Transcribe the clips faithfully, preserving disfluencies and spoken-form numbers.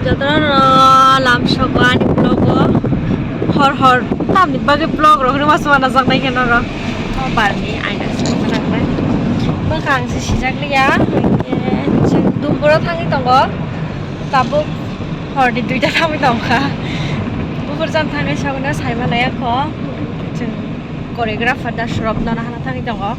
Jotono no lam sogo ani vlog o. Hor hor tamni bagwi vlog rok no mas wana jak nai khe norok. O barni aina song nang nai. Bwkhang se sijak liya. Chwng dumbura thangwi tongo. Tabuk horni duita thangwi tongkha. Buphur jang thangwi sogwino saima laiya kho. Chwng choreographer da Surabh no nahana thangwi tongo.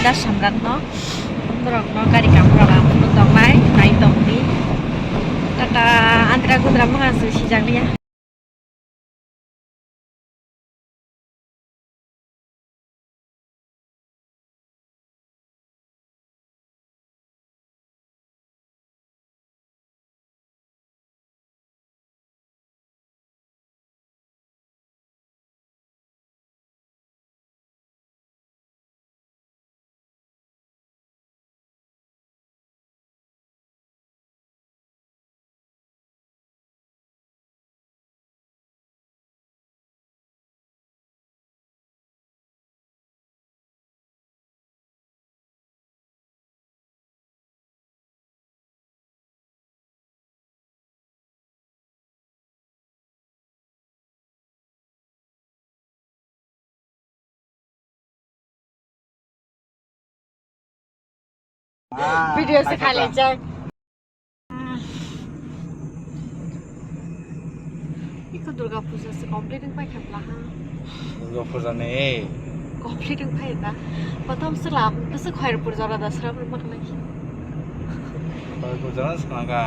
Da Samrat no. Borok no gari kaphra lamano tongnai, nai tongdi. Tata andra gudra manga se sijak liya. Video se khali jak. Iko Durga Puja se complete wng paikha bla ha. Durga Puja ni. Complete wng phai ba. Prothom sela bwswk Khairpur jora da sra bwrwi ma khlai. Khairpur jora swkang kha.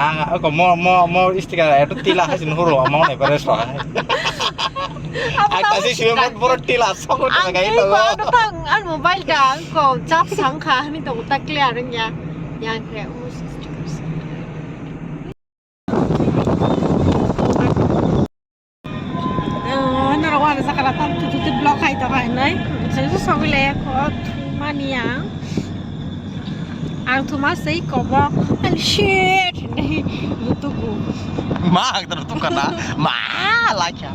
Ang ako mo mo mo sticker eto tila hasin horo amount Everest ba. Ang kasi siya mo puro tila sokot na kayo to. Ang mobile da ko chap sang kha ni to ta clear nya. Yang kre. Norok wano sakala tam tu tu block hai to hai nai. Sengsu sogwi le ko thumani ang. Ang thuma sei kobo. Ani shit. Hinwi lutuku. Ma ang toro tukana. Ma lakya.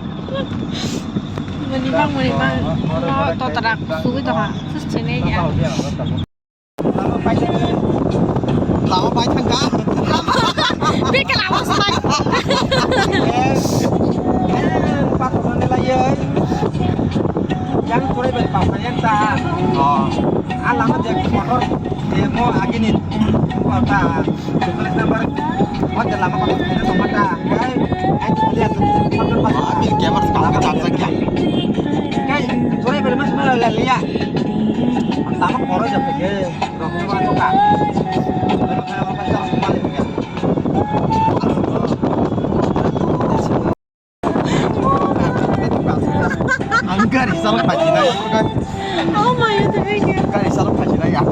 Mani bang mani bang. Mo to tara sugwi to ha. Sus chene ya. Lama pai thangka. Bika lama sai. Pathor nani lai. Yang kurai bai pa yang ta. Oh. A lama je motor je mo agini. Kota. Number. Mo je lama kota. Mo ta. Ai, ai, dia tu. Motor pas. Ah, bil camera sekarang kan ya. Kai, kurai bai mas mala liya. Tama koro ja peke. Ang gari salok phaji na. Oh my God. Gari salok phaji na ya.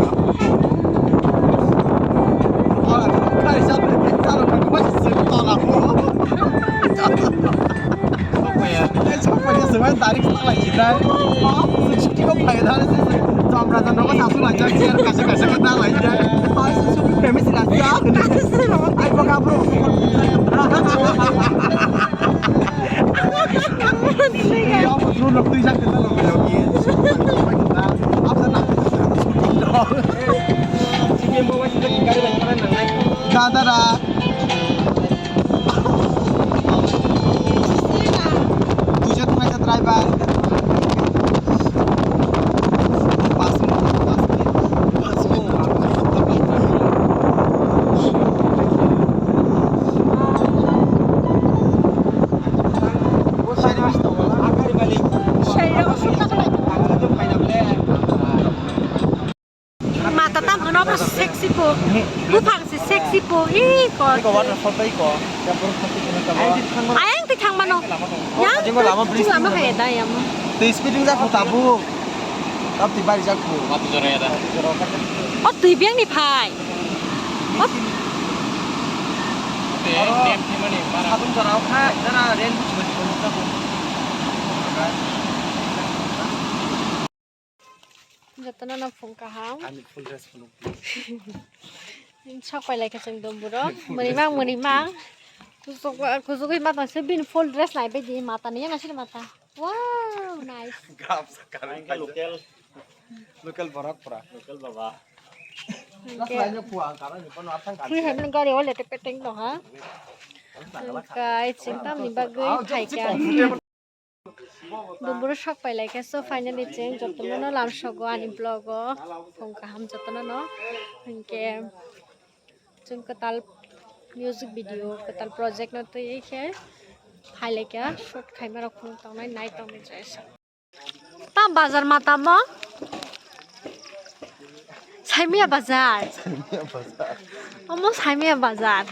Gari salok phaji na. Tarik salai jidai. Sukti ko phai dare se. Jom raja nogo sasu lai jai chair kasa kasa kata lai jai. Ai susu kemi sila sa. Ai baka bro. Ya bro lok tu jak kita lok lok ye. Apa nak? Sini mau masih lagi kali lagi mana nang? Dada da. Puja tu macam driver. Pas mo, pas mo, pas mo. Mata tam hwno bro sexy po. Buphang se sexy po. Ih, ko. Iko waterfall bai ko. Ayang ti thang mano. Yang ti thang lama hai da yamo. Tei speeding jak ko tabu. Tap ti bari jak ko. O twi biang ni phai. O. Sabun jorao kha, jara rain buchi buchi ko nukha ko. Jotono no phung kaham. Ani full dress phunuk di. Sok pai lai khe chwng dum buro. Full dress phunuk di. Mwnwi mang, mwnwi mang. Kusuk, kusugwi ma tang se bini full dress nai bai di mata ni yana sini mata. Wow, nice. Gam sakha. Ang khe local. Local borat pura. Local baba. Hwnkhe, free hai mani gari o lete peteng tongha. Hwnkhe chwng tamni bagwi phaikha. Dumburo sok pai laikha, so finally chwng jotono no lamsogo ani vlog o. Phung kaham jotono no. Hwnkhe chwng kwtal music video, kwtal project no twiwi khe phai laikha, shoot khaima rok phung tongnai, nai tongni jai sa. Tam bazar ma tamo? Saimia bazar. Saimia bazar. Omo Saimia bazar.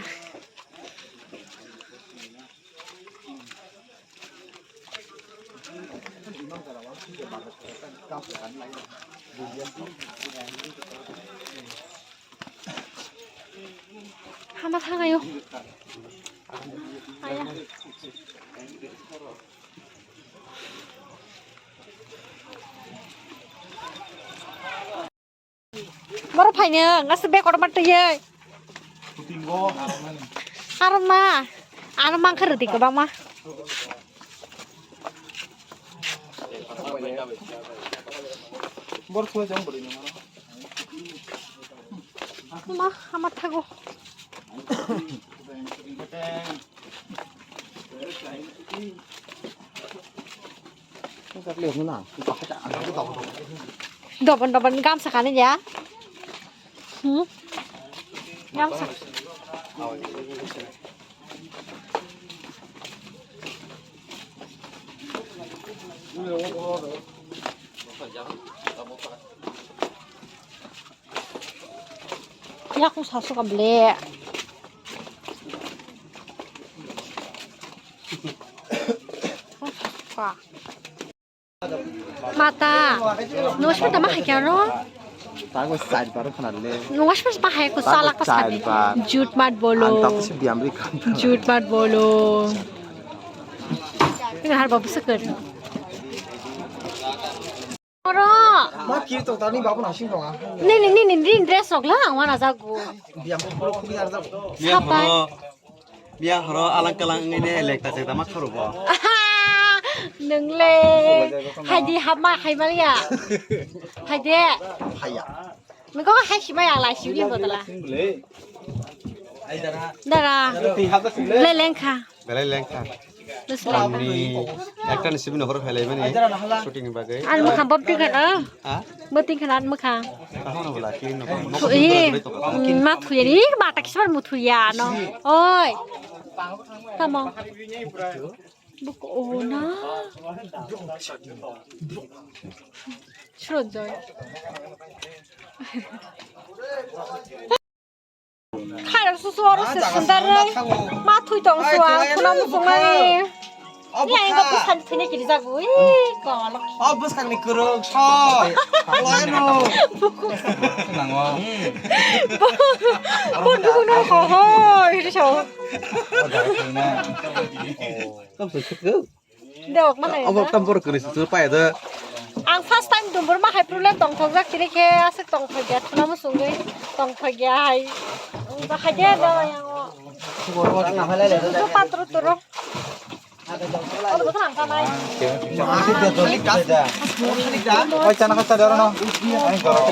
Hama thang ayo. Aya. Boro phaino, ngasuk bag kotorma twiwi. Aro ma, aro ma khe rwdi kwbangma. Ma, hama thago. Dobon dobon gamsa kani ya. Hmm? Gamsa. Yakung sasu ka ble. Mata. Nungwa sima tama hai kya ro? Tago side baro khana le. Nungwa sima tama hai ko sala ko side. Jut mat bolo. Anta to si biamri kan. Jut mat bolo. Ini har babu seker. Oro. Ma kiri to tani babu nasing tonga. Ni ni ni ni ni dress rok la ang wana jago. Biam ko puro khuli ar jago. Sapai. Miya horo alang kalang wngwi ne lekta chekta ma kharubo. Nwngle. Haidi hapma haimaliya. Haide. Haya. Nungko hai simaya lai sibini bodala. Dara. Belai lengkha. Belai lengkha. Belai lengkha. Tamni ekta ni sibini horo phailai mani shooting ni bagwi. Ar mokha bob tingkha na. Ha? Bo tingkha na mokha. Tahono bwla clean no. Thui. Ma thuya ni bata kisbar mu thuya no. Oi. Tamo. Buko ona. Srojoy. Khairok susu oro se sundar rei. Ma thui tong suwa, khuna musung nani. Ni ang kok san thini kiri jagu. Ih, kok. O bwskangni kwrwng soi. Loi no. Nango. Bo dugu no ko hoi, hiri sao. Dok mana. Obo tam bor kwrwi se pai da. Ang first time dumbur ma hai problem tongthok jak tiri khe aswk tongthok ya, thuna musung gwi tongthok ya hai. Ba hai de da yang o. Khobor bo tang na halai le. Patro turo. Oi, chana kasta doro no. Ai, goro.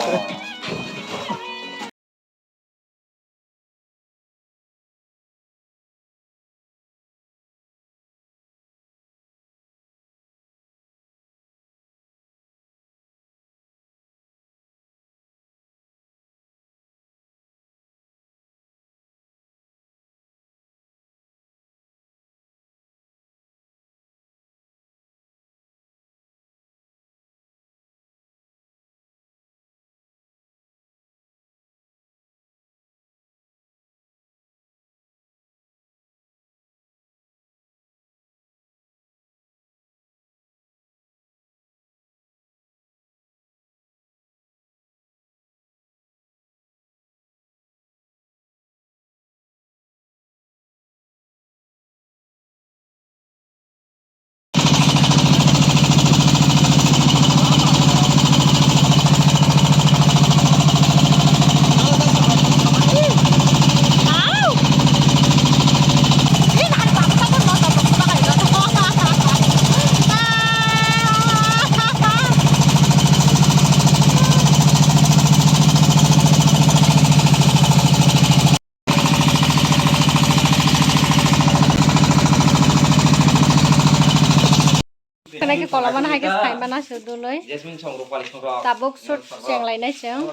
Hai khe kolomano hai khe phaimana se dului. Jasmine song rok pali song rok. Tabuk shoot cheng lainai chwng.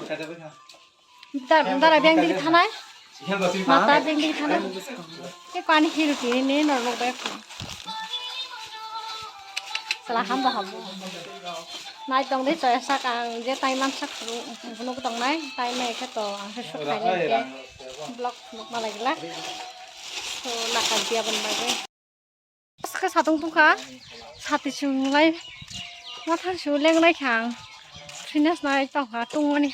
Dara beng digi thanai. Mata beng digi thanai. Khe ko ani hiru tini ni norok bai. Sala hambo hambo. Nai tong de choya sak ang je tai man sak phunuk tong nai tai mai khe to ang khe shoot khai nai khe vlog phunuk ma lai glak. So nakar dia bon bai. Aska satung tungkha, sati chunglai, mathar su lenglai kha ang, thwinas nai tongkha tungmani.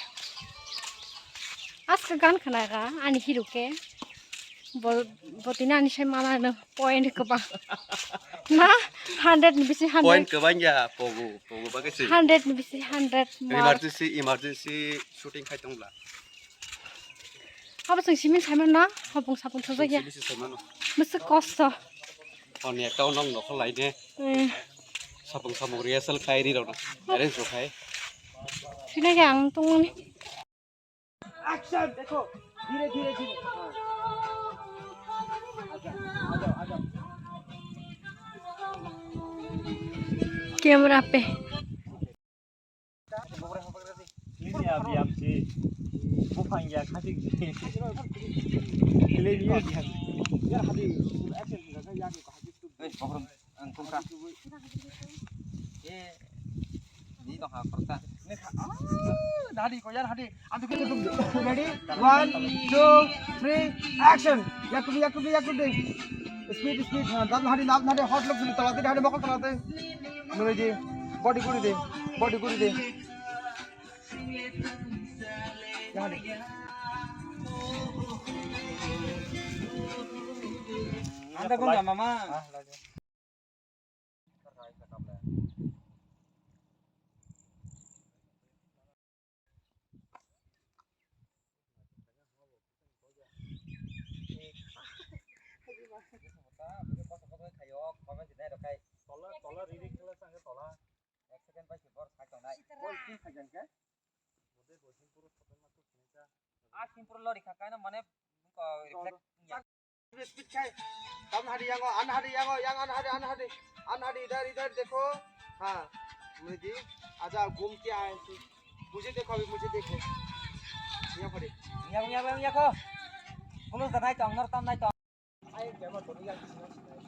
Aska gan khna kha ani hero khe, bo, botini ani sai mana no point kwbang. Na, hundred ni bisi hundred. Point kwbang ya, pogo, pogo bagwi si. Hundred ni bisi hundred mark. Emergency, emergency shooting khai tong bla. Abo chwng simi saimano, hopung sapung thajak ya. Simi se saimano. Bwswk kosto. Honi ekta o nong nokho lai de. Eh. Sapung sapung rehearsal khai ri rok na. Arrange rok khai. Sini ke ang tungmani. Action, dekho. Dhire, dhire, dhire. Ha. Acha, acha, acha. Camera pe. Ini ya, biam si. Buphang ya, khasik si. Ini ya, biam. Eh, bokrok, ang tungkha. Eh, ini tongkha, khoroksa. Ini kha, ah, dadi, koyar, hadi. Ready? One, two, three, action. Yakubi, yakubi, yakubi. Speed, speed. Ha, dam hari, dam hari, hot look dili, tolate, hari mokol tolate. Nuri di, body guri di, body guri di. Yang hari. Anda gua nggak mama. Ah, simpur lori kha kaino mane ko reflect. Speed khai. Tam hari yango, an hari yango, yang an hari, an hari, an hari, idhar, idhar dekho. Ha, mujhe, acha, ghum kya hai tu? Mujhe dekho, abhi mujhe dekho. Yahan pade. Yako, yako, yako. Pulus da nai tong, nor tam nai tong.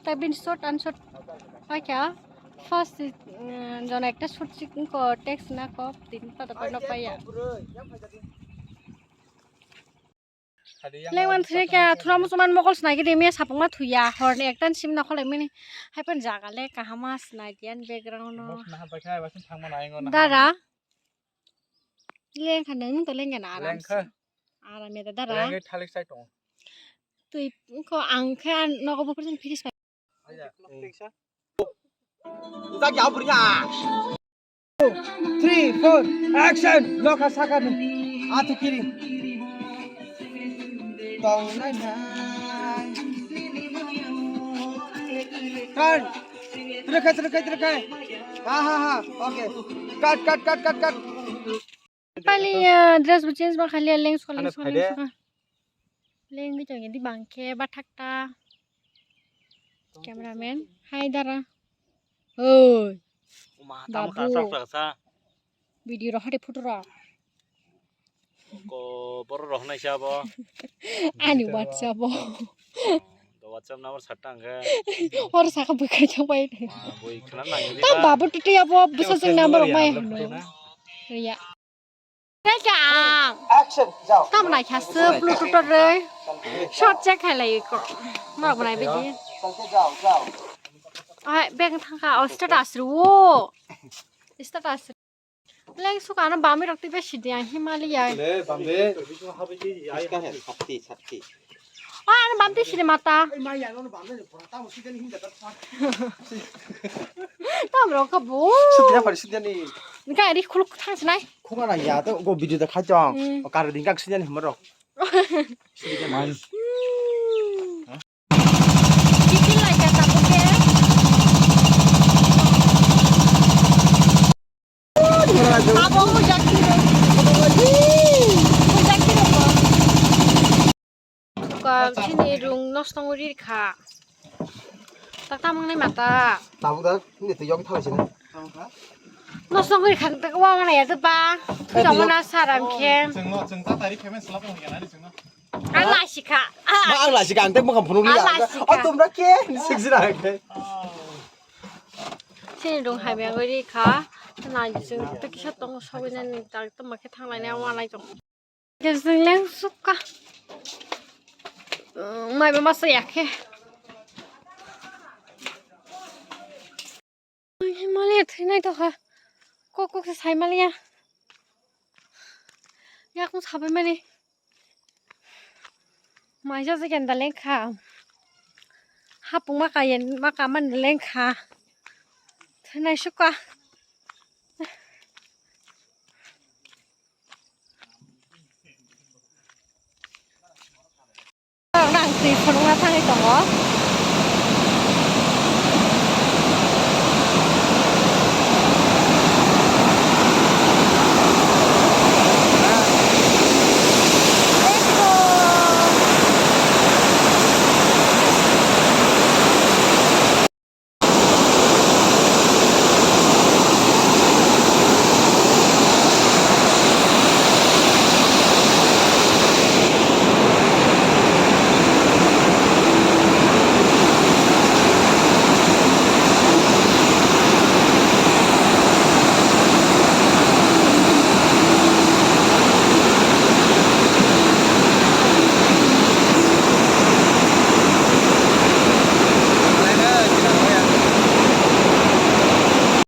Tei bini shot an shot paikha. First, mm, jona ekta shot si ko text na ko tin pada pada paiya. Lengman thwikha, thura muchungmani mokol swnai gidi, miya sapungma thuya, horni ektan sim nokholai mini. Haipan jaga le kahama swnai diyan background no. Dara. Lengkha nang to lengya na aram. Lengkha. Aram ya dara. Lengkha thalik sai tongo. Twi ko ang khe nogo bo phirjin phiris. Three, four, action! Nokha sakani. Atu kiri. Tongnai nai. Cut. Trwkha, trwkha, trwkha. Ha, ha, ha. Okay. Cut, cut, cut, cut, cut. Pali, ah, dress bo change ma khali, lens ko, lens ko, lens ko. Lengwi tongya di bangkhe bathak ta. Cameraman, hai dara. Oi. Babu. Video rok hade photo rok. Ko boro rok nai sabo. Ani WhatsApp o. Do WhatsApp number sat tang khe. Hor saka bwkhai chang pai. Boi khna nang. Ta babu tuti abo bwsa jeng number rok mai hwnwi. Riya. Thank you. Action, jao. Tam lai kha se Bluetooth roi. Short check khai lai ko. Ma bwnai bidi. Chal ke jao, jao. Ai, beng thang kha, oh, status ro. Status. Leng suka no bami rok tibe sidi ang Himalaya. Le, bambe. Iska hai, sati, sati. Oh, ano bamti sidi mata. Tam rok ka bu. Sidi ya, pari sidi ni. Ni ka ri khuluk thang sinai. Khunga na ya, to go video da khai chong. Hmm. O kar ding kak sidi ni himar rok. Kiki lai ka ta bu ke. Abo hujak kiri. Hujak kiri ko. Ka chini rung nosto ri kha. Tak tamang nai mata. Tabuk da, ni twi yong thang sini. Nosong gori khang tak wa mana ya tu ba. Tamo na saram khe. Chwngno chwng ta tari payment slap wng ya nani chwngno. Ang la sikha. Ma ang la sikha ang tei mokam phunuk ni. Ang la sikha. O tumra ke ni sikjira ke. Sini dong hai meng gori kha. Na jisung tu kisa tong sogwi nani tak tamo khe thang lai na wa lai tong. Khe jwng leng sukha. Mai ba masa ya khe. Himalaya thwinai tokha. Kok kok se sai maliya. Yakung sabai mani. Maisa se kenda lengkha. Hapung maka yen maka man lengkha. Thwinai sukha. Nang twi phunukna thangwi tongo.